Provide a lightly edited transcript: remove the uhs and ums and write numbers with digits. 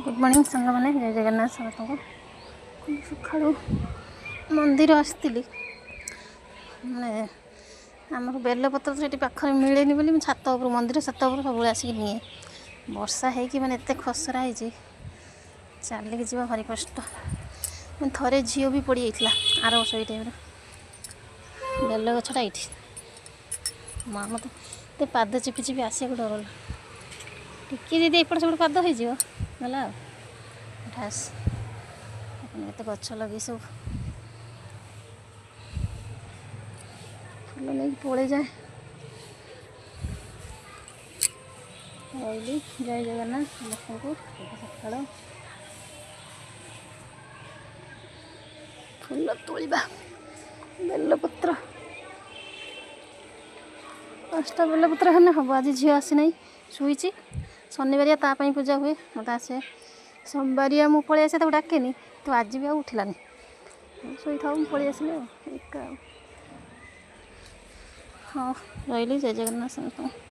Good morning ସାଙ୍ଗମାନେ, ଜୟ ଜଗନ୍ନାଥ ସମସ୍ତଙ୍କୁ। ମୁଁ ସକାଳୁ ମନ୍ଦିର ଆସିଥିଲି। ମାନେ ଆମର ବେଲପତ୍ର ତ ସେଠି ପାଖରେ ମିଳେନି ବୋଲି ମୁଁ ଛାତ ଉପରୁ, ମନ୍ଦିର ଛାତ ଉପରୁ ସବୁବେଳେ ଆସିକି ନିଏ। ବର୍ଷା ହେଇକି ମାନେ ଏତେ ଖସରା ହେଇଛି, ଚାଲିକି ଯିବା ଭାରି କଷ୍ଟ। ମାନେ ଥରେ ଝିଅ ବି ପଡ଼ିଯାଇଥିଲା ଆର ବର୍ଷ ଏଇ ଟାଇମ୍ରେ। ବେଲ ଗଛଟା ଏଇଠି ମା, ମୋତେ ଏତେ ପାଦ ଚିପି ଚିପି ଆସିବାକୁ ଡର। ଟିକେ ଯଦି ଏପଟ ସେପଟ ପାଦ ହେଇଯିବ, ଗଲା ଆଉ ଢାସ୍। କେତେ ଗଛ ଲଗେଇ ସବୁ ଫୁଲ ନେଇକି ପଳେଇଯାଏ। ରହିଲି, ଜୟ ଜଗନ୍ନାଥ ସମସ୍ତଙ୍କୁ, ଶୁଭ ସକାଳ। ଫୁଲ ତୋଳିବା, ବେଲପତ୍ର 5ଟା ବେଲପତ୍ର ହେଲେ ହେବ। ଆଜି ଝିଅ ଆସିନାହିଁ, ଶୋଇଛି। ଶନିବାରିଆ ତା ପାଇଁ ପୂଜା ହୁଏ, ମୋତେ ଆସେ। ସୋମବାରିଆ ମୁଁ ପଳେଇ ଆସେ, ତାକୁ ଡାକେନି ତ। ଆଜି ବି ଆଉ ଉଠିଲାନି, ଶୋଇଥାଉ, ମୁଁ ପଳେଇ ଆସିଲି ଆଉ ଏକା ଆଉ। ହଁ, ରହିଲି, ଜୟ ଜଗନ୍ନାଥ ସମସ୍ତଙ୍କୁ।